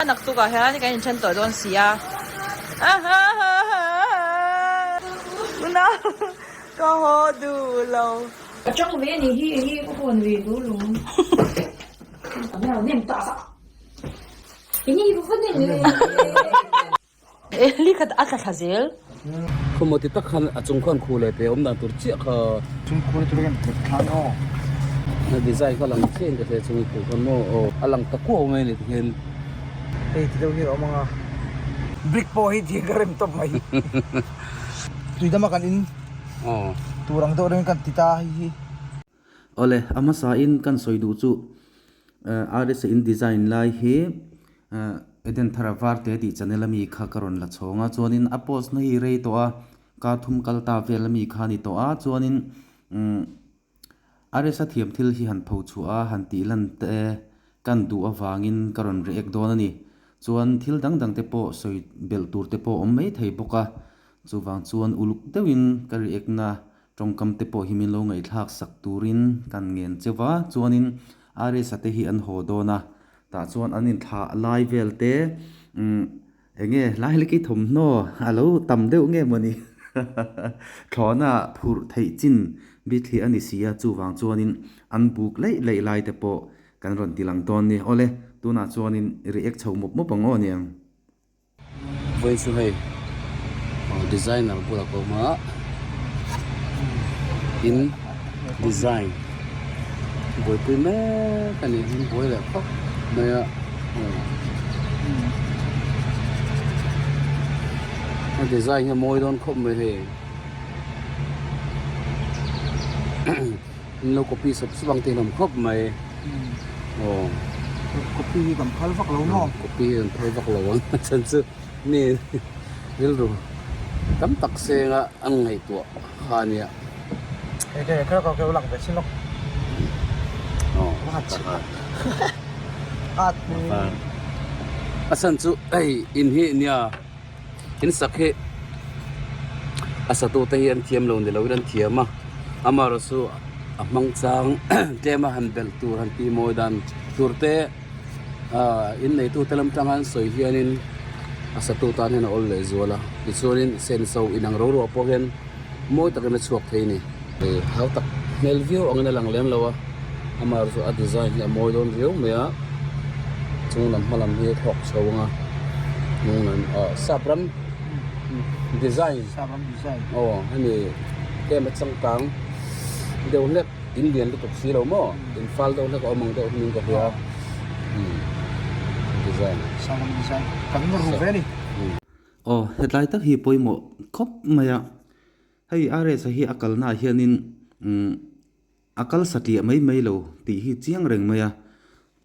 Naktukah hian kan inthen tawh dawn si a. Unau ka haw duh lo. Ka tang ve ni hi hi ka hawn ve duh lo. Li khat a tla thla zel. Khawmaw ti tak khan a chung khuan khu leh pe awm dan tur chiah kha. Chung khu tur hian kut thlan aw. Na design kha lang chiah in ka hria chung i khu khan maw aw a lang ta kuau mai a ni tikhian. Hei ti deuh hi a awm ang a. Brick pawh hi thing ka rem tawp mai. Tuidama kan in tur ang deuh reng kan ti ta hei hi. Awle, a hmasa in kan sawi duh chu RSA in design lai hi Eden Thara Varte tih channel ami kha ka rawn la chhawng a, chuanin a post na hi rei tawh a, kar thum kal ta vel ami kha a ni tawh a, chuanin RSA thiam thil hi han pho chhuah a, han tih lan te kan duh avangin ka rawn react dawn a ni. Chuan thil dang dang te pawh sawi belh tur te pawh awm mai thei bawk a, chuvang chuan uluk deuhin ka react na Tawngkam te pawh hi min lo ngaihthlak sak turin kan ngen cheu va, chuanin RS-a te hi an haw dawn a, tah chuan an inthlah lai vel te umm eng nge lai lek i thawmhnaw a lo tam deuh nge mawni thlawhna phurh theih chin bithli a ni si a, chuvang chuanin an buk leih leih lai te pawh kan rawn ti lang dawn ni. Awle, tunah chuanin react chho mawp mawp ang aw niang. Vawiin chu hei designer bulah ka awm a in design buaipui mek a ni in buai leh khawp mai a a design hi a mawi dawn khawp mai hei In lo copy sawp sawp ang tih hlawm khawp mai. Aw. Copy hi kan phal vak lo maw? Copy hi kan phal vak lo ang. A chhan chu mi rilru tam tak senga an ngaihtuah kha a nia. Hei te kher kau keu lang ve sin lawk. Aw. At ni. A chhan chu hei in hi nia in sak hi a satu te hi an thiam lo ni loin an thiam a amaherawh chu a hmang chang tlem a han belh tur han tih mawi dan tur te ah in neitu te lam tanga an sawi hianin a satu tan hian a awl leh zual a tichuanin senso inang ro ruah pawh hian mawi takin a chhuak thei a ni. Hau tak hmel viau angin a lang lem lo a amaherawh chu a design hi a mawi dawn riau mai a chung lam hma lam hi a thawk chho ang a hnung lam ah sap ram design aw hemi tlem a changkang deuh hlek in lian lutuk si lo maw in fal deuh hlek a awm ang deuh hming ka hria design aw hetlai tak hi pawimawh khawp mai a. Hei RS a hi a kalnaah hianin umm a kal satliah mai mai lo tih hi chiang reng mai a,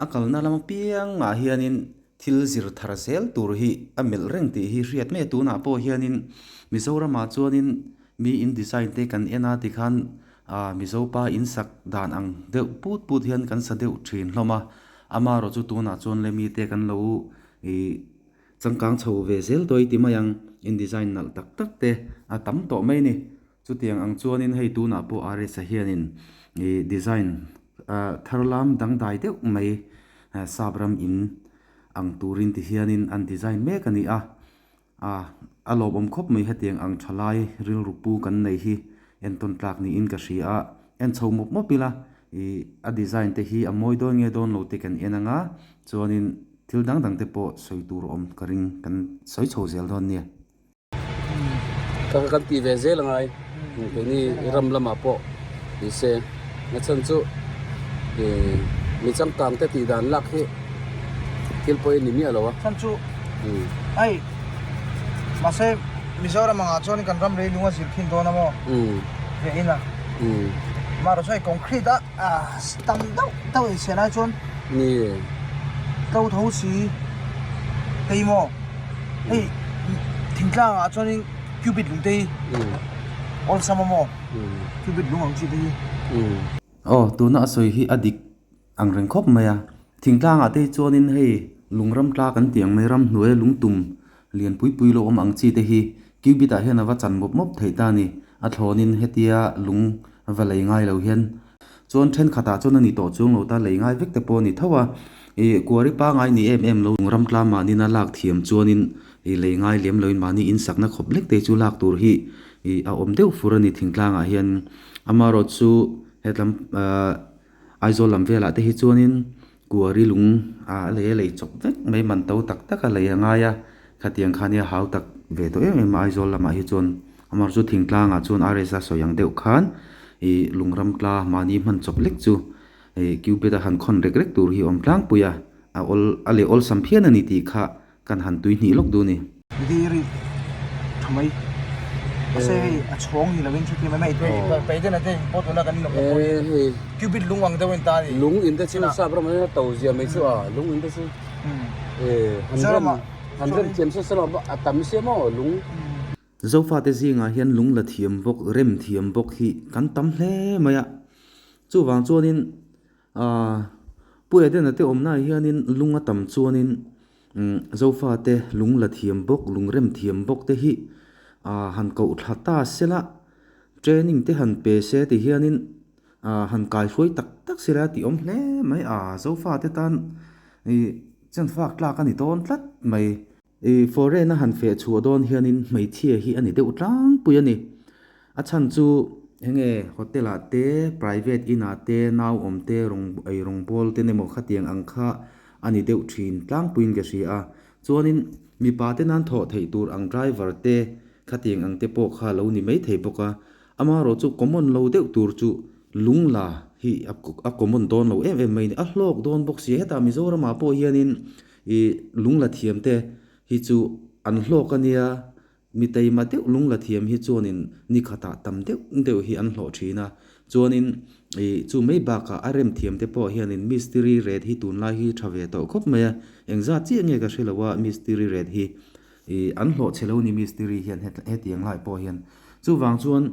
a kalna lam apiangah hianin thil zir thar zel tur hi a melh reng tih hi hriat mai a, tunah pawh hianin Mizoramah chuanin mi in design te kan en a tikhan ah Mizopa in sak dan ang deuh put put hian kan sa deuh thin hlawm a, amaherawh chu tunah chuan le mite kan lo ih. Changkang chho ve zel tawh i ti mai ang, in design nalh tak tak te a tam tawh mai a ni. Chutiang ang chuanin hei tunah pawh RS-a hianin ih design thar lam dangdai deuh mai sap ram in ang turin ti hianin an design mek a ni a. A lawmawm khawp mai hetiang ang thalai rilru pu kan nei hi entawn tlak niin ka hria a. En chho mawp mawp ila ih a design te hi a mawi dawn nge dawn lo te kan en ang a chuanin Thil dang dang te pawh sawi tur awm ka ring kan sawi chho zel dawn nia. Ka kan tih ve zel angai keini ram lamah pawh ni se a chhan chu ih mi changkang te tih dan lak hi thil pawh hi ni miah lo a. Chhan chu hei mahse Mizoram angah chuan kan ram leilung a zir khin dawn a maw ve in a mahrawh chu hei concrete a. Tam deuh deuh in sian ai chuan ni to tho si hei maw hei thingtlang ah chuanin cubit lung te hi awlsam a maw cubit lung ang chi te hi. Aw tuna a sawi hi a dik ang reng khawp mai a thingtlang ah te hi chuanin hei lung ram tla kan tih ang mai ramhnuai a lungtum lian pui pui lo awm ang chi te hi cubit ah hian a va chan mawp mawp theih ta a ni a thlawnin hetia lung va lei ngai lo hian chuan thenkhatah chuan a ni tawh chuang lo ta lei ngai vek te pawh a ni tho a. Ih kuari pangai ni em em lo ram tla mahni na lak thiam chuanin ih lei ngai lem loin mahni in sakna khawp lek te chu lak tur hi ih a awm deuh fur a ni thingtlangah hian amaherawh chu hetlam ahh Aizawl lam velah te hi chuanin kuari lung ah a lei a lei chawp vek mai man to tak tak a lei a ngai a khatiang khan hi a hau tak ve tawh em em a Aizawl lamah hi chuan amaherawh chu thingtlangah chuan RSA sawi ang deuh khan ih lung ram tla mahni hman chawp lek chu Hei Cupid a han khawn rek rek tur hi awm tlangpui a, a awl a leh awlsam phian a ni tih kha kan han tui hnih lawk duh a ni. Di ri tha mai. Mahse hei a chhawng ni lovin thil mai mai pei den a te pawh tuna kan inawm na pawh hi Cupid lung ang deuh a in ta a ni. Lung in te chu sap ram a to zia mai chu a lung in te chu han rem han rem thiam se se lo a tam sia maw lung. Zofate zingah hian lung la thiam bawk, rem thiam bawk hi kan tam hle mai a. Chuvang chuanin aah Pu Edena te awmnaah hianin lung a tam chuanin umm Zofate lung la thiam bawk, lung rem thiam bawk te hi aah han koh thla ta sela, training te han pe se ti hianin aah han kaihruai tak tak sela tih awm hle mai a. Zofate tan ih chenfak tlak a ni dawn tlat mai. I foreign a han feh chhuah dawn hianin hmeichhia hi a ni deuh tlangpui a ni. A chhan chu enge hotel ah te, private in ah te, nau awm te, rawng ei rawng bawl te emaw khatiang ang kha a ni deuh thin tlangpuiin ka hria a. Chuanin mipa te nan thawh theih tur ang driver te khatiang ang te pawh kha lo ni maithei bawk a. Amaherawh chu common lo deuh tur chu lungla hi a common dawn lo em em mai a ni. A hlawk dawn bawk si a, hetah Mizoramah pawh hianin I lungla thiam te hi chu an hlawk a nia, mi taima deuh lungla thiam hi chuanin ni khatah tam deuh deuh hi an hlawh thin a, chuanin i chu mai bakah a rem thiam te pawh hianin mistiri rate hi tunlai hi tha ve tawh khawp mai a, engzat chiah nge ka hre lo a mistiri rate hi i an hlawh chhe lo ni mistiri hian hetiang lai pawh hian chuvang chuan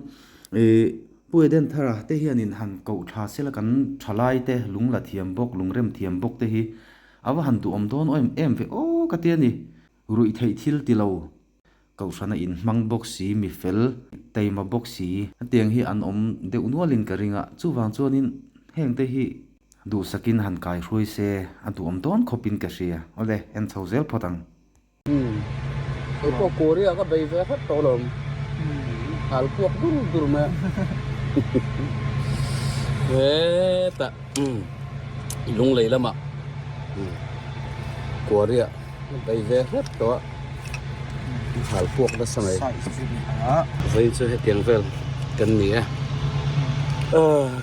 i Pu Eden Thara te hianin han koh tha sela kan thalai te lungla thiam bawk lungrem thiam bawk te hi A va han duhawm dawn em em ve aw ka ti a ni. Ruih theih thil ti lo. Kohhrana inhmang bawk si, mi fel, taima bawk si. Hetiang hi an awm deuh nualin ka ring a, chuvang chuanin hengte hi duhsakin han kai hruai se a duhawm dawn khawpin ka hria. Awle, en chho zel phawt ang. Umm kei pawh Korea ka bei ve hrep tawh lawm hal puak dur dur mai a hetah lunglei lamah Korea ka bei ve hrep tawh a hal puak nasa mai vawiin chu hetiang vel kan ni e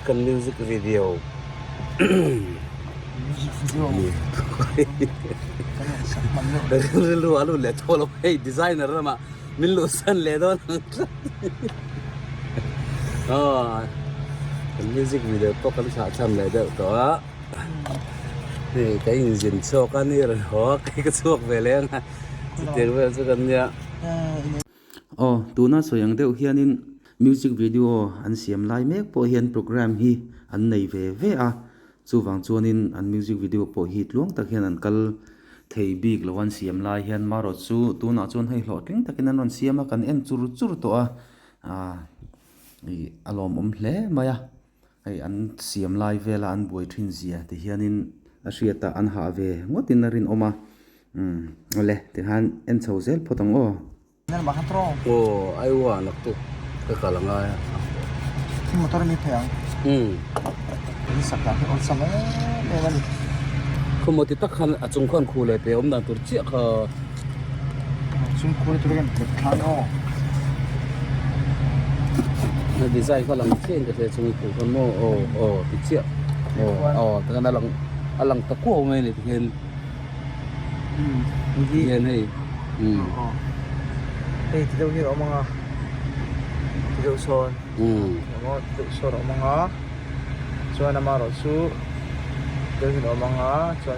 kan music video. Rilru a lut leh tawh lo hei designer lamah min luhsan leh dawn ang tlat aw kan music video pawh kan thlah tham leh deuh tawh a hei ka inzin chhuak a ni rawn haw a kei ka chhuak ve leh ang a chutiang vel chu kan nia. Aw tuna sawi ang deuh hianin Music video an siam lai mek pawh hian program hi an nei ve ve a, chuvang chuanin an music video pawh hi tluang tak hian an kal thei bik lo an siam lai hian marawh chu tunah chuan hei hlawhtling takin an rawn siam a kan en chur chur tawh a, ah ih a lawmawm hle mai a, hei an siam lai vela an buai thin zia ti hianin a hriat a an hah ve ngawtin a rinawm a, umm awle tikhan en chho zel phawt ang aw. Aw Aiwa naktuk ka kal a ngai a. Motor mi phei ang. Umm. Ni sak dan hi awlsam em em a ni. Khawmaw ti tak khan a chung khan khu leh pe awm dan tur chiah kha. Chung khu tur hian kut thla ni aw. Na design kha lang chiah in ka hria chung khu khan maw aw aw ti chiah. Aw aw takhan a lang a lang ta kuau mai a ni tikhian. Hian hei Hei ti deuh hi a awm ang a ti deuh sawn emaw ti deuh sawn a awm ang a chuan amaherawh chu ti deuh hian a awm ang a chuan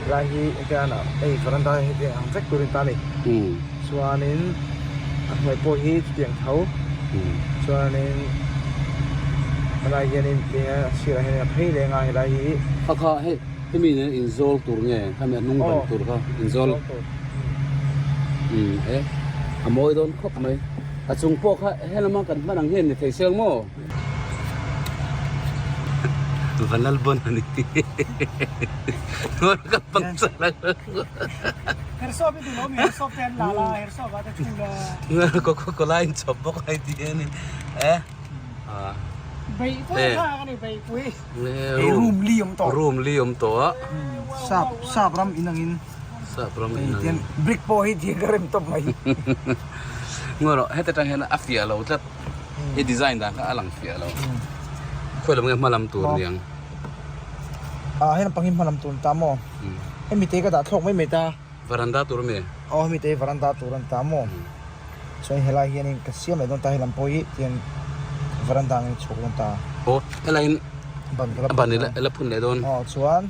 helai hi hetiang hei veranda hi hetiang ang vek turin ta a ni chuanin a hnuai pawh hi chutiang tho chuanin helai hianin a sirah hianin a phei leng a helai hi. Kha hei. Hemi nen inzawl tur nge khami a hnung ban tur kha inzawl umm e a mawi dawn khawp mai a chung pawh kha helama kan hman ang hian ni thei seng maw. Vanlal bon a ni. Hnuai ka pang chal a. Hersawp i duh lo mi hersawp te an la la hersawp ah te thu la. Coca cola in chhawp bawk a ti hian in eh. Beihpui kha ka ni beihpui. Room li awm tawh. Room li awm tawh a. Sap sap ram in angin. Sap ram in angin. Brick pawh hi thir ka rem tawp mai. Ngawi rawh heta tang hian a fiah lo tlat. I design dan kha a lang fiah lo. Khawi lam nge hma lam tur niang. Ah hei lampang hi hma lam tur an ta maw? Hemi te ka dah thlawk mai mai ta. Varanda tur ami? Aw hemi te hi varanda tur an ta maw? Chuan helai hianin ka siam leh dawn ta hei lam pawh hi tian varanda angin a chhuak dawn ta. Aw helaiin ban ka la ban i la phun leh dawn. Aw chuan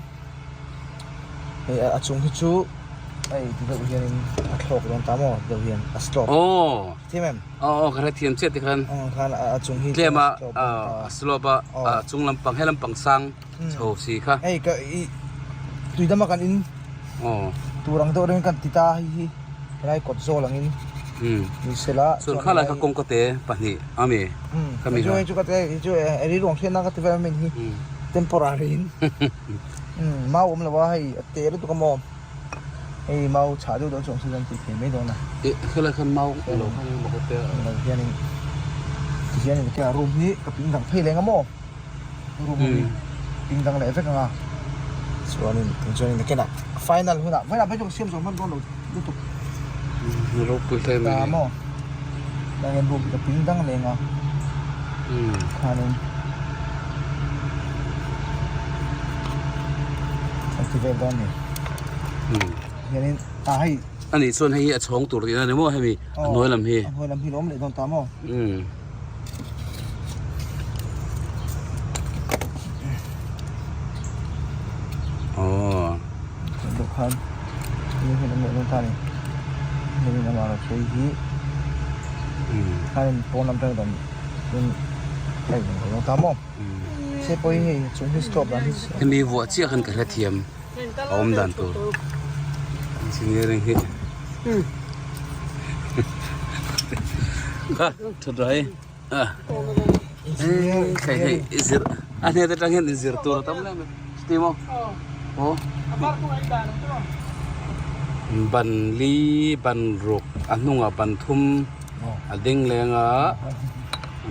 hei a chung hi chu hei ti deuh hianin a thlawk dawn ta maw ti deuh hian a slope. Aw. Thiam em? Aw aw ka hrethiam chiah tikhan. Aw khan a chung hi tlem a a slope a a chung lampang he lampang sang chho si kha. Hei ka i tuidama kan in aw tur ang deuh reng kan ti ta hei hi helai kawt zawl angin ni sela chuan khalai kha kawngka te pahnih ami khami kha chu ka te hi chu rilru ang hriatna ka ti vel amin hi temporary in mau awm lo a hei a te lutuk a maw. Hei mau chhah deuh deuh chu awm se chuan tih theih mai dawn a. Ih helai khan mau lo khan emaw ka tia. Lo hianin ti hianin ka room hi ka ping dang phei leng a maw room hi ping dang leh vek ang a chuanin tung chuanin nakinah final hunah vawilah phei chu ka siam zawh hman dawn lo lutuk. Ropui hle mai. Ta maw tlai hian room hi ka ping dang leng a khanin kan ti vel dawn a ni. Hianin ah hei. Ani chuan hei hi a chhawng tur tihna a ni maw hemi a hnuai lam hi. A hnuai lam hi lo awm leh dawn ta maw. Aw. Deuh khan hemi hi awm leh dawn ta a ni. Hemi lamah erawh chu hei hi khanin pawn lam atang hian hei a awm ta maw. Se pawh hi hei chung hi stop dan hi. Hemi vuah chiah khan ka hrethiam. A awm dan tur engineering hi kha that rai a hei hei i zir a hnet atang hian inzir tur a tam hle mai chuti maw aw ban li ban ruk a hnungah ban thum a ding leng a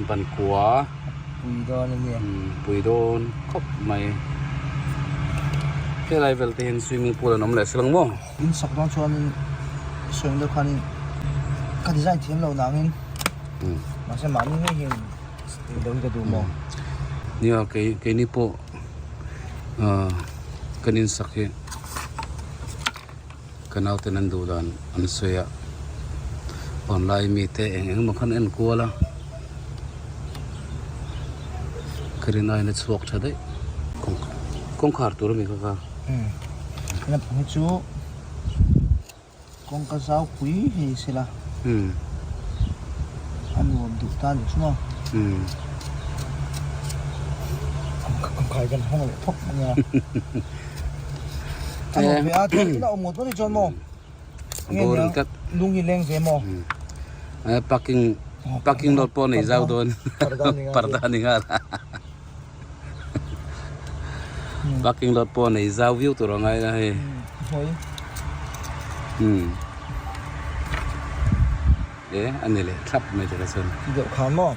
ban kua. Pui dawn a nia. Pui dawn khawp mai. Helai vel te hian swimming pool an awm leh si lang maw? In sak dawn chuanin sawi deuh khanin ka design thiam lo nangin mahse mahni ngei hian tih loh hi ka duh maw? Nia kei keini pawh kan in sak hi ka nauten an duh dan an sawi a online mite eng eng emaw khan en kual a ka rin aiin a chhuak tha daih kawngkhar tur ami kha kha lamphung hi chu kawngka zau pui hei sela a nuam duh ta ni chu maw kawngkhar hi kan hawng leh phawk a nia. A nuam ve a, chuan ila awm ngawt ngawt hi chuan maw? Nge nia, lung hi leng ve maw? Parking parking lot pawh nei zau dawn. Parda ni nghal. Parking lot pawh nei zau viau tur a ngai la hei. Hoi. E a ni leh thlap mai te kha chuan. Deuh khan maw?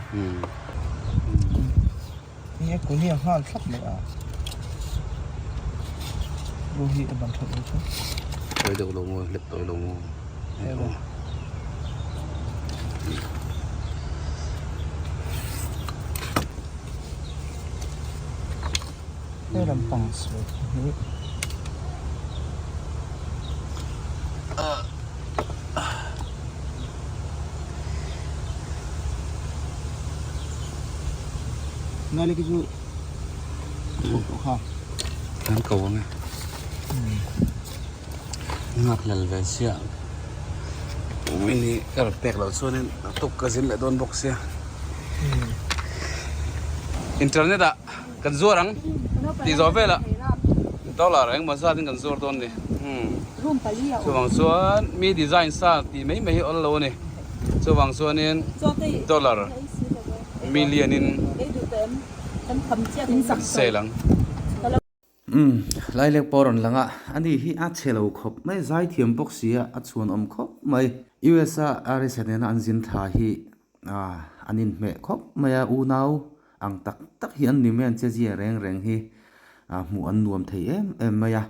Nge kun hi a nghal thlap mai a. Lu hi a ban that lo chu. Tawi deuh lo maw hlep tawi lo maw. Elo. He lampang sawi hi. Ngai le chu thawk tawh kha. Kan ko ang e. Ngak lal ve sia. Mini ka rat pek loh chuanin a tuk ka zin leh dawn bawk sia. Internet ah kan zuar ang tih zawh velah dollar engemaw zat in kan zuar dawn a ni. Chuvang chuan mi design sa tih mai mai hi awl lo a ni. Chuvang chuanin dollar million in kan sale ang. Umm Lailek pawh a rawn lang a, ani hi a chhe lo khawp mai, zaithiam bawk si a, a chhuanawm khawp mai. US a RSA nena an zin thla hi an inhmeh khawp mai a, unau ang tak tak hi an ni mai, an che zia reng reng hi hmuh an nuam thei em em mai a.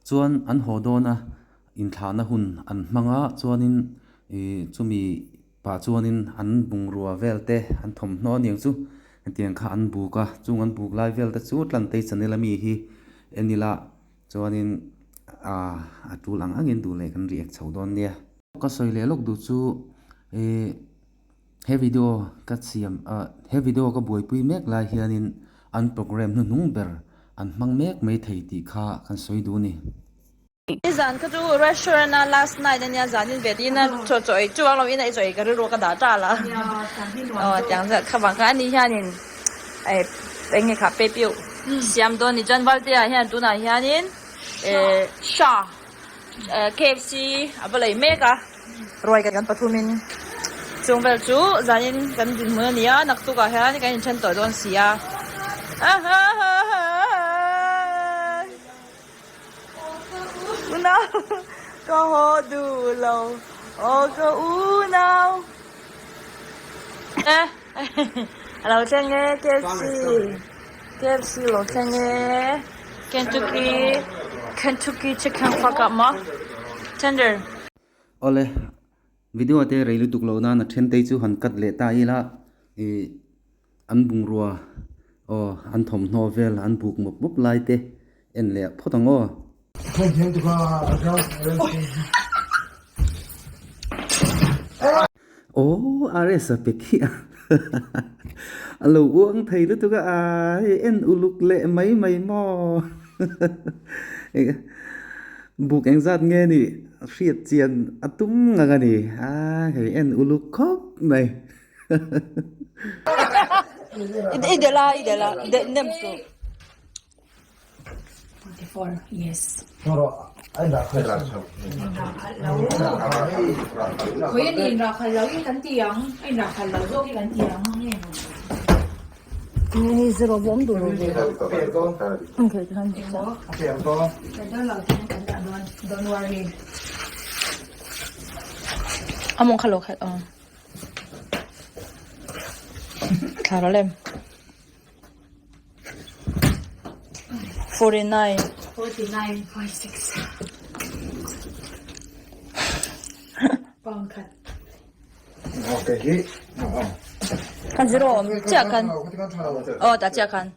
Chuan an haw dawn a, inthlahna hun an hmang a, chuanin ih chumi pah chuanin an bungrua vel te an thawmhnaw aniang chu hetiang kha an buk a, chung an buk lai vel te chu Tlantei channel ami hi en ila chuanin ah a tul ang angin duh leh kan react chho dawn nia. Ka sawi leh lawk duh chu ih he video ka siam ah he video ka buaipui mek lai hianin an program hnuhnung ber an hmang mek mai thei tih kha kan sawi duh a ni. Nizan kha chu restaurant a last night ania zanin ve tiin a chaw chaw ei chuang lo in a chaw ei ka rilru ka dah tal a aw tiang zat kha vang kha ani hianin eh eng nge kha pe piuh siam dawn ni chuan Valtea hian tunah hianin eh sha eh KFC a va lei mek a ruai kan pathumin chung vel chu zanin kan dinhmun a ni a naktukah hian kan inthen tawh dawn si a. Unau ka haw duh lo aw ka unau eh a lo thleng e KFC KFC lo thleng e Kentucky Kentucky chicken fuck up maw tender. Awle video te rei lutuk loh nan a then te chu han cut leh ta ila ih An bungrua aw an thawmhnaw vel an buk mawp mawp lai te en leh phawt ang aw. Aw RS a pe khi a a lo uang thei lutuk a ai en uluk leh mai mai maw buk engzat nge nih hriat chian a tum ngang a ni a hei en uluk khawp mai. I delh a, i delh a, delh nem suh. 44, yes. Khawi a ni inrakhal lo in kan ti ang, a inrakhal lo zawk hi kan ti ang nge. Hei zero vawm duh lo ve. Okay, kan ti sa. Don't worry. Among kha lo khat aw. Thla rawh lem. 49. 49.6. Pound khat. Kan zero awm chiah khan. Aw tah chiah khan.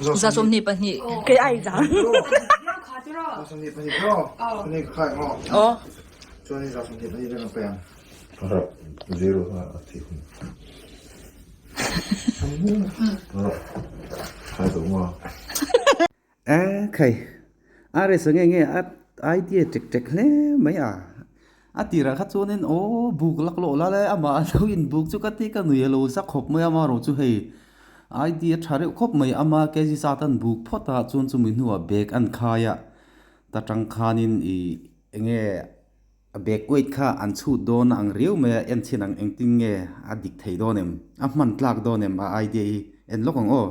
22 kei ai zang. Aw. E khai RS nge nge a idea tek tek hle mai a a tirah kha chuanin aw buk lak lawh la le amah a lo inbuk chu ka ti ka nui a lo za khawp mai a amaherawh chu hei idea tha reuh khawp mai ama kg zat an buk phawt a chuan chumi hnuah bag an khai a ta tang khanin ih enge a bag weight kha an chhut dawn a ang riau mai a en chhin ang engtin nge a dik thei dawn em a hman tlak dawn em a idea hi en lawk ang aw.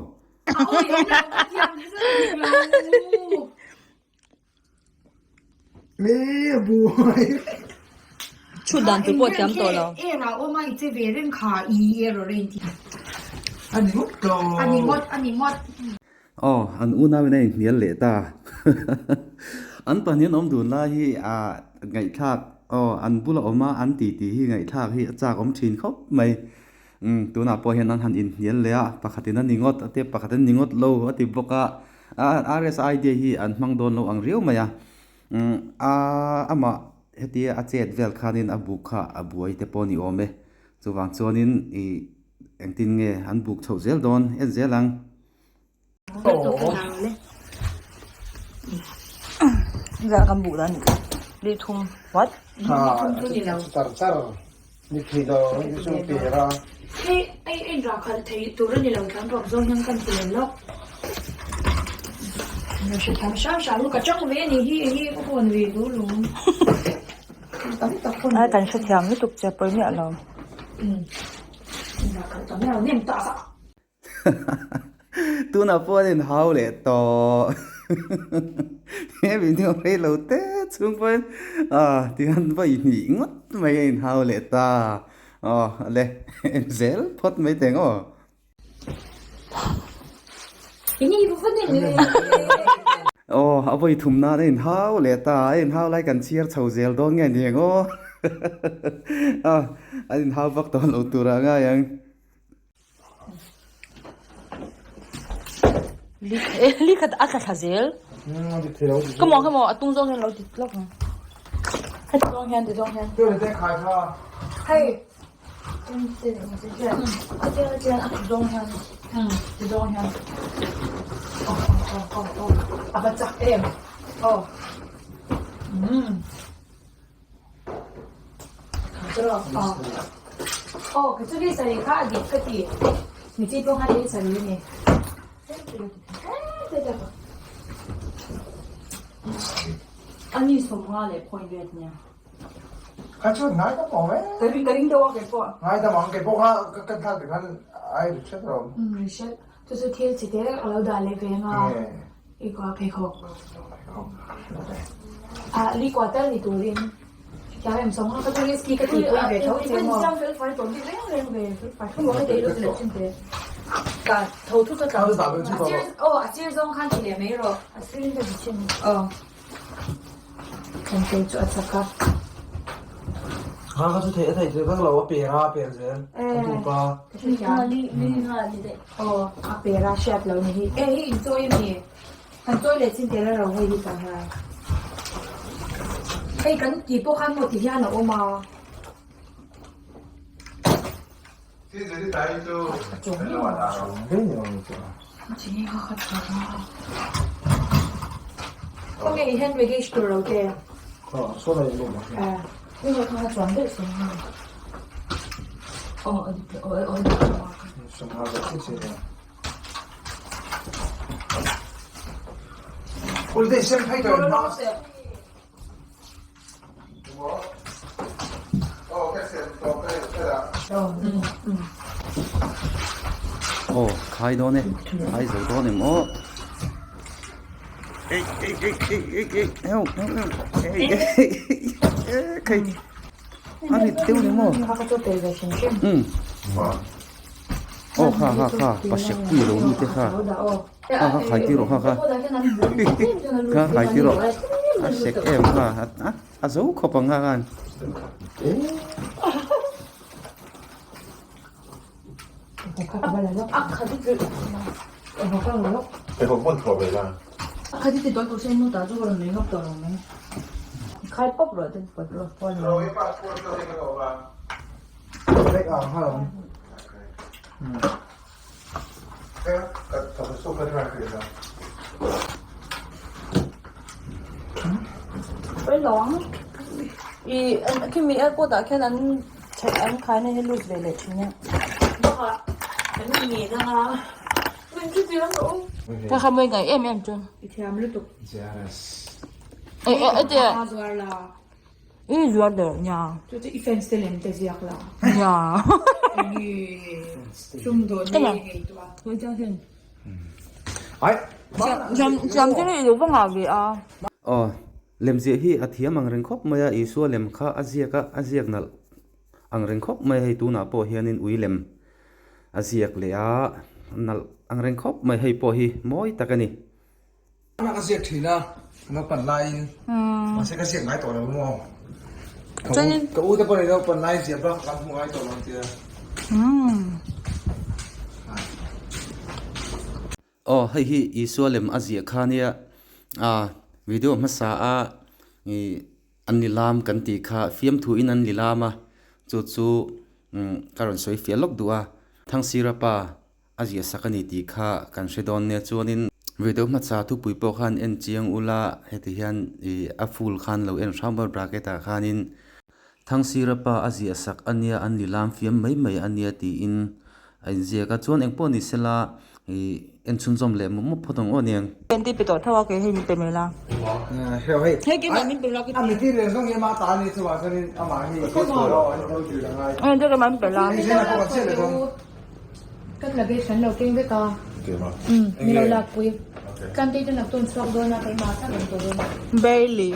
Chhut dan tur pawh thiam tawh lo. Aw, an unau in a inhnial leh ta. An pahnih an awm dun lai hi a ngaihthlak aw an bula awm a an titi hi ngaihthlak hi a chak awm thin khawp mai. Umm tunah pawh hian an han inhnial leh a, pakhatin a ni ngawt a tia pakhatin a ni ngawt lo a ti bawk a, RS idea hi an hmang dawn lo ang riau mai a, umm a amah hetia a chet vel khanin a buk kha a buai te pawh a ni awm e, chuvang chuanin ih engtin nge an buk chhoh zel dawn en zel ang. Kan hrethiam lutuk che pawi miah lo. Tunah pawh an inhau leh tawh. He video rei lo te chhung pawhin ah tihian vawi hnih ngawt mai a inhau leh ta. Aw le en zel phawt mai teh ang aw. Aw a vawi thum nan a inhau leh ta a inhau lai kan chhiar chho zel dawn nge ni ang aw. An inhau vak tawh lo tur ah ngai ang. Li khat a thla thla zel. Ka maw ka maw a tung zawng hian lo ti lawk ang. Heti zawng hian ti zawng hian. Hei. Ti zawng hian. A va chak em. Aw. Aw ka chu hei saree kha a dik ka ti michi pawh khan hei saree a ni Ani sawmnga leh point vet nia. Kha chu ngai dam awm e. Ka ring ka ring deuh a kei pawh. Ngai dam ang kei pawh kha ka kan thlak te khan ai ri hret rawh. Ri hret. Chu chu thil chi te a lo dah leh ve anga i kua pheikhawk. Ah li kua tal ni turin thiam em sawng a ka chu risky ka tih pui ve tho che maw. Siam fel fai tawh bik reng reng ve fel fai tho maw hei lut leh thin te. Ka tho thut a tla. A sir aw a sir zawng khan ti leh mai rawh. A sir in ka ti thin. Aw. Kan te chu a chak a. Ha ka chu theih a theih theih vek lo a per a a per zel a tu pa. Aw a per a hriat lo ni hi. E hi in chawi a mi? Kan chawi leh chin tel a ro hei hi kan hai. Hei kan ti pawh khan maw ti hian a awm a. A chawm em a. Khawnge i hand baggage tur lo te? Aw khai dawn e khai zo dawn em aw ei ei ei ei ei ei eu eu eu ei ei ei khai a rit deuh ni maw um aw kha kha kha pasek pui lo mi te kha. Ha ha khai tir rawh ha kha kha khai tir rawh a sek em kha a zo khawp ang kha khan. I khimi airport ah khian an an khaina hi lut ve leh thin a. Ka kha mawi ngai em em chu. E e e te. I zuar der nia. Chu chu i fans te lem te ziak la. Nia. Sum dawn nei ngei tu a. Koi chiang hin. Ai. Jam jam te i lo va ngah ve a. Aw, lem ziah hi a thiam ang reng khawp mai a, Isua lem kha a ziak a, a ziak nalh ang reng khawp mai a, hei tunah pawh hianin ui lem a ziak leh a, nalh ang reng khawp mai, hei pawh hi mawi tak a ni. Ka ziak thin a, naupan laiin mahse ka ziak ngai tawh lo maw. Ka u te pawh ni naupan lai ziah bak kan hmu ngai tawh lo ang tia. Aw hei hi Isua lem a ziah kha nia a video hmasa a ih an ni lam kan tih kha fiamthu in an ni lam a chu chu ka rawn sawi fiah lawk duh a Thangsira pa A ziah sak a ni tih kha kan hre dawn nia chuanin video hmasa thupui pawh khan en chiang ula heti hian ih a full khan lo en hrang ber bracket ah khanin Thangsira pa a ziah sak a nia an ni lam fiam mai mai a nia tiin a inziak a chuan engpawh ni sela ih en chhunzawm leh mawp mawp phawt ang aw aniang. Pen ti pe tawh tho a kei hei min pe mai la. Hei kei mah min pe la a mi ti leh zawng hi ama ta a ni chuvang chuanin amah hi Eng te kei mah min pe la. Kan luggage kan lo keng vek a. Umm min lo lak pui. Tlantei te naktawn chhuak dawn a keimah tak an tawh dawn a. Bailey.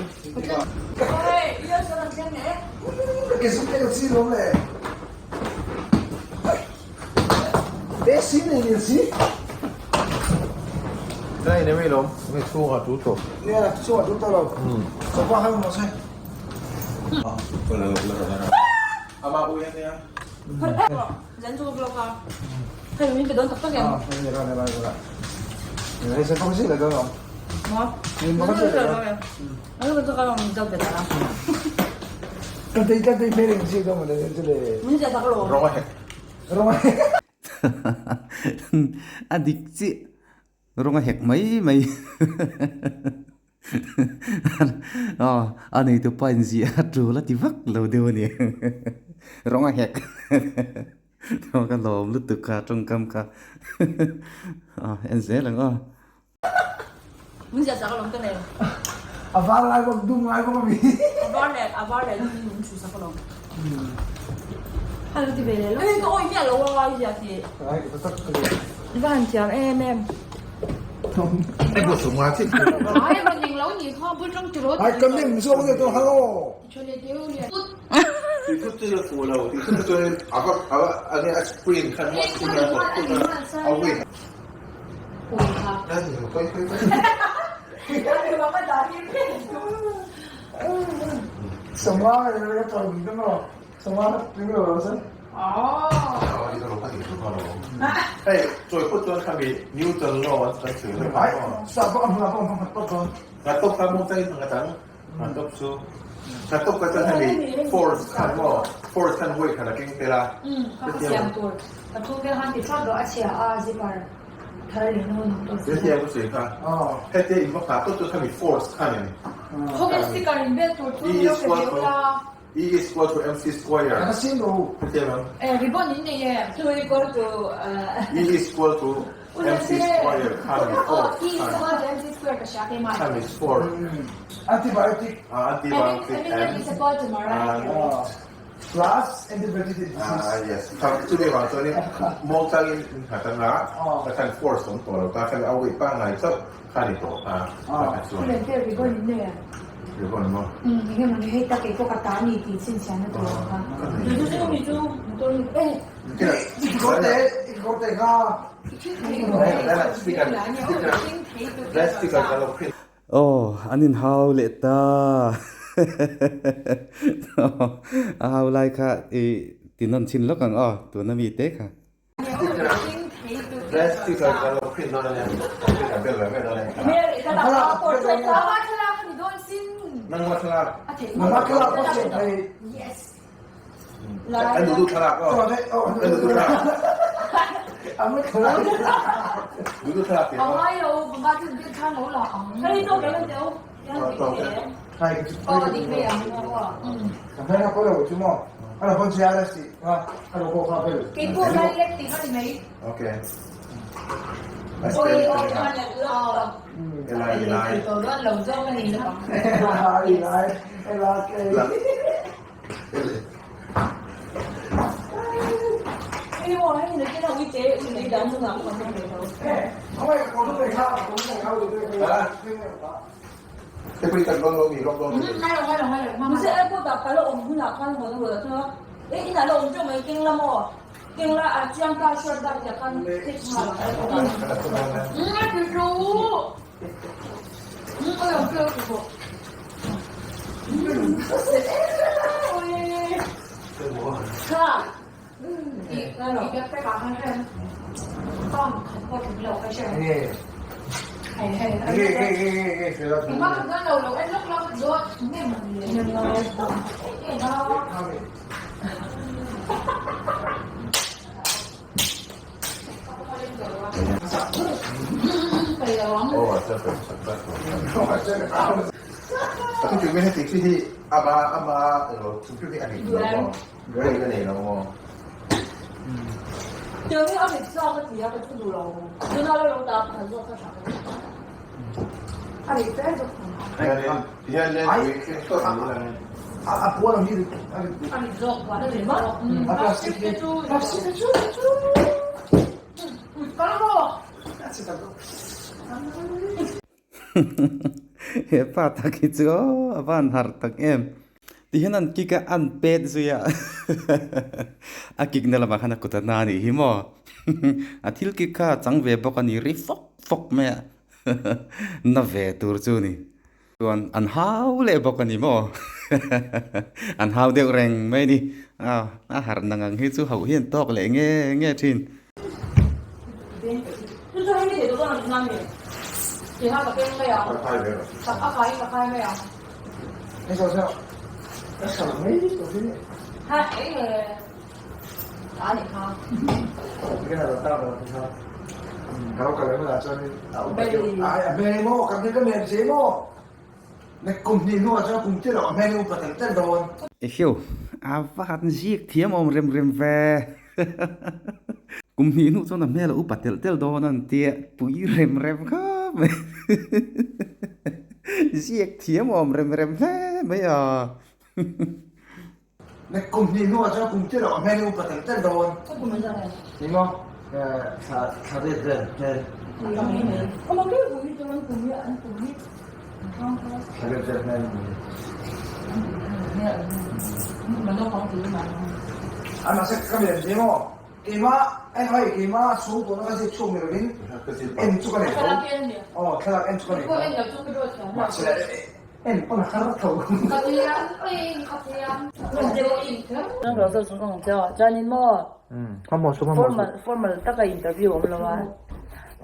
A dik chiah rawng a hek mai mai aw a neitu pa in ziah a tul a ti vak lo deuh a ni rawng a hek ka lawm lutuk kha tawngkam kha aw en zel ang aw. Min ziah sak alawm ka nei. A var lai bawk dum lai bawk a mi. A var leh a var leh dum in min chhu sak alawm. A lo ti ve leh lo. Ei ka awih miah lo a i ziah tih. I va han thiam em em. Ai rawn eng lo nih kha bul tang tiraw. Ai ka lim zawk nia chuan hello. Siam tur pathum vel khan ti thlap rawh a chhia a zipper thar leh nawn ang tawh Khawvel sticker in bel tur chu lo pe ve ula. Ribbon in nei em? E is equal to MC square ka hria keimah. Antibiotic. Eminem is equal to Mariah Carey. Plus antibiotic disease. Ah yes. Kha chu dei vang chuanin muangchangin in nghat anga ka khan force awm tawh lo ta khan a weight pangngai chauh kha ni tawh kha kha chuan. Chu leh ribbon in nei a. Ribbon maw? Umm enge mawni hei tak keipawh ka ta ni tih chhinchhiahna tur ang kha. Chu chu mi chu motor eh. I kawr te kha. Aw, an inhau leh ta. A hau lai kha i tinawn chhin lawk ang aw, tuna mi te kha. He pa tak hi chu aw a van har tak em. Ti hian an kick a an pet zui a a kick na lamah khan a kut a na anih hi maw a thil kick kha a chang ve bawk a ni ri fawk fawk mai a na ve tur chu a ni. Chuan an hau leh bawk a ni maw an hau deuh reng mai a ni a harh nang ang hi chu hauh hi an tawk leh nge nge thin. Ehiu, a va han zik thiam awm rem rem ve. Kum hnih hnu chuan a hmel a upa telh telh dawn a an tia, pui rem rem khawp mai. Ziak thiam awm rem rem hle mai a. Kum hnih hnuah chuan kum tir a hmel i upa telh telh dawn. Ni maw? Thla thla riat vel hmel. Thla riat vel hmel ni. A mahse ka mian che maw? Keimah ai hai keimah chhung tawhna ka zir chhuak ni lovin en chu ka nei tho. Aw thlalak en chu ka nei tho. Mahse En pawn a har tho. Formal taka interview awm lo a.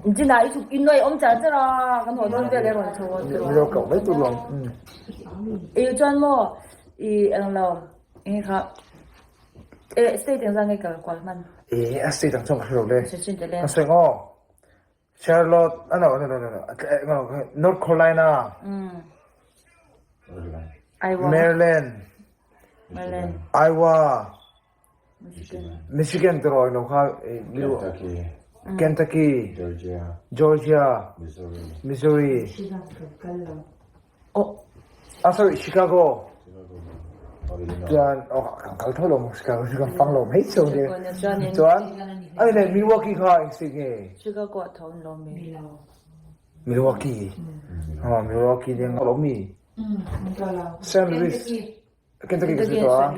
Inchina i chhuk in noi awm char char a kan haw dawn vel e rawn chho a tiraw. Milo koh mai tur lawm. I chuan maw i englo enge kha e state engzah nge kal kual hman? E a state ang chuan ka hre lo le. Ka sawi ngaw. Charlotte, ah no, no, no, no, no, North Carolina, Iowa, Maryland, Maryland, Iowa, Michigan, Michigan te rawi lo kha Kentucky, Kentucky, Georgia, Georgia, Missouri, Missouri, oh, ah sorry, Chicago. Illinois. Chuan, oh, kan kal tho lo maw Chicago chu kan fang lo mai cheu nge. Chuanin Chuan, ani le Milwaukee kha eng state nge? Chicago ah tho an lo mi. Milwaukee. Oh, Milwaukee ding lo mi. St. Louis. Kentucky ka si to a.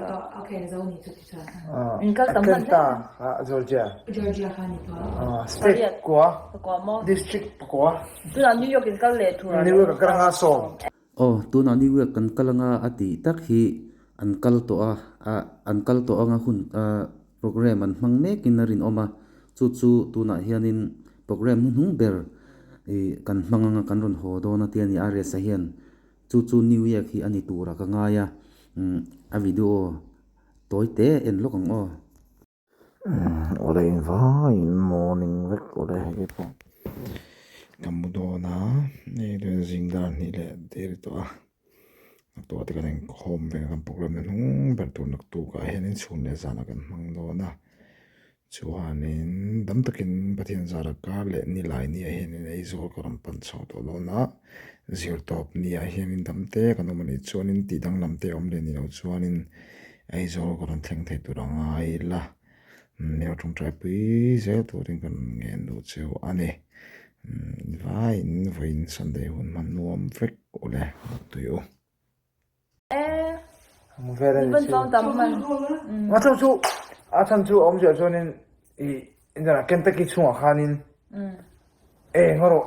Atlanta, Georgia. State kua. District pakua. Tunah New York in kal leh thur. New York ka kal anga sawm. Aw, tunah New York kan kal anga a tih tak hi an kal tawh a, ah an kal tawh anga hun ah program an hmang mekin a rinawm a, chu chu tunah hianin program hnuhnung ber ih kan hmang anga kan rawn haw dawn a tia ni RS-a hian chu chu New York hi a ni turah ka ngai a, umm a video tawi te en lawk ang aw. Awle in vaiin morning vek awle hei pawh ka mu dawn a hei chuan zing dar hnih leh der tawh a naktuk ah te kan inkhawm vel kan programme na hnung ber tur naktuk ah hianin chhun leh zanah kan hmang dawn a chuanin tam takin Pathian zara kar leh nilai ni ah hianin Aizawl ka rawn pan chho tawh dawn a zirtawp ni ah hianin dam te kan awm a nih chuanin tih danglam te a awm leh ni loh chuanin. Aizawl ka rawn thleng thei tur a ngai la, Neo tawngtai pui zel turin kan ngen duh cheu a ni. Vaiin vawiin Sunday hun hman nuam vek u le tui u. A chhan chu a chhan chu a awmzia chuanin i Kentucky chhungah khanin eng erawh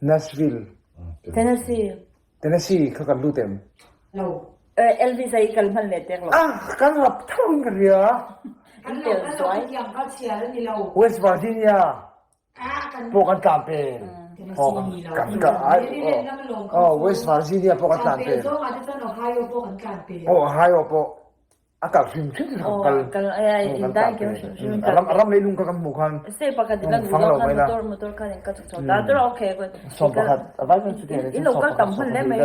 Nashville Tennessee Tennessee kha kan lut em? Lo. Elvis a i kal hman leh tek lo. Ah, kan rap tho in ka hria. In tel zuai. West Virginia pawh kan tlan pen. Oh, kan kan ai. Oh, West Virginia pawh kan tlan pen. Oh, Ohio pawh. A kal hrim hrim chu kan kal. Kal ai ai in dai ke hrim hrim kal. Ram ram leilung kha kan hmuh khan. Se pakhat in fang lo mai la. Motor motor khan in ka chuk chho ta tur okay ko. Som pakhat a vai kan chu te in lo kal tam hun le mai.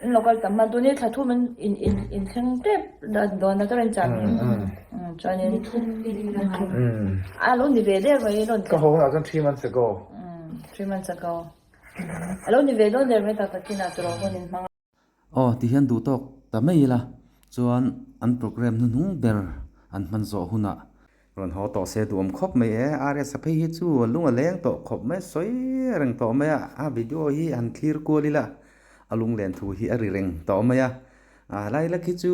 In lo kal tam man tu ni thla thum in in in in thleng tep da don na tur in chan. Chuan in a lo ni ve der mai lon. Ka ho na chuan 3 months ago. 3 months ago. A lo ni ve don der mai tak takin a tur hun in hmang. Aw ti hian duh tawk ta mai ila chuan an program hnuhnung ber an hman zawh hunah. Rawn haw tawh se duhawm khawp mai e. RS a phei hi chu a lung a leng tawh khawp mai, sawi reng tawh mai a. A video hi han thlir kual ila a lunglen thu hi a ri reng tawh mai a. A lai lak hi chu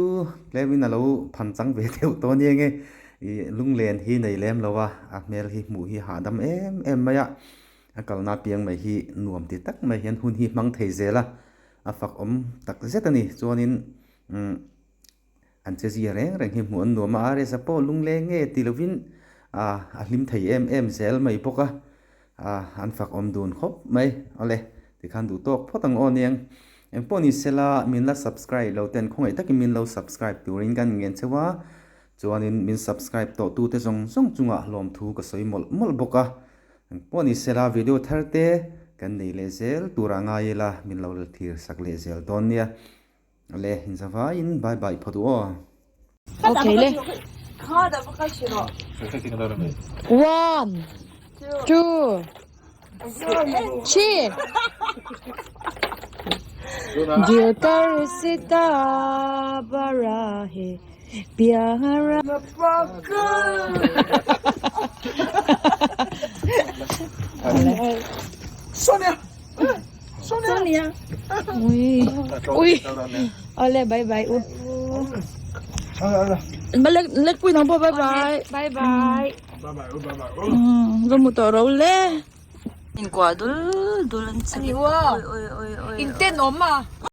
tlemin a lo phan chang ve deuh tawh ania nge ih lunglen hi nei lem lo a, a hmel hi hmuh hi hahdam em em mai a. A kalna piang mai hi nuam ti tak mai hian hun hi hmang thei zel a, a fak awm tak zet a ni. Chuanin umm an che zia reng reng hi hmuh an nuam a, RS a pawh lungleng nge ti lovin ah a hlim thei em em zel mai bawk a, ah an fak awm dun khawp mai. Awle tikhan duh tawk phawt ang aw aniang. Engpawh ni sela min la subscribe lo ten khawngaih takin min lo subscribe turin kan ngen cheu a, chuanin min subscribe tawh tute zawng zawng chungah hlawmthu ka sawi mawlh mawlh bawk a. Engpawh ni sela video thar te kan nei leh zel turah ngai ila min lo la thlir sak leh zel dawn nia. Le inzavaiin bye bye phawt u aw. Okay le. One, two, three. Dil kar sita bara he pyara. Sonia! Sonia! Ui. Ui. Ole, bye bye. U. Balik lek pui nang pawh bye bye. Bye bye. Va mu tawh ro le. Inkuah dul dul an che. Ani ua. Inten awm a.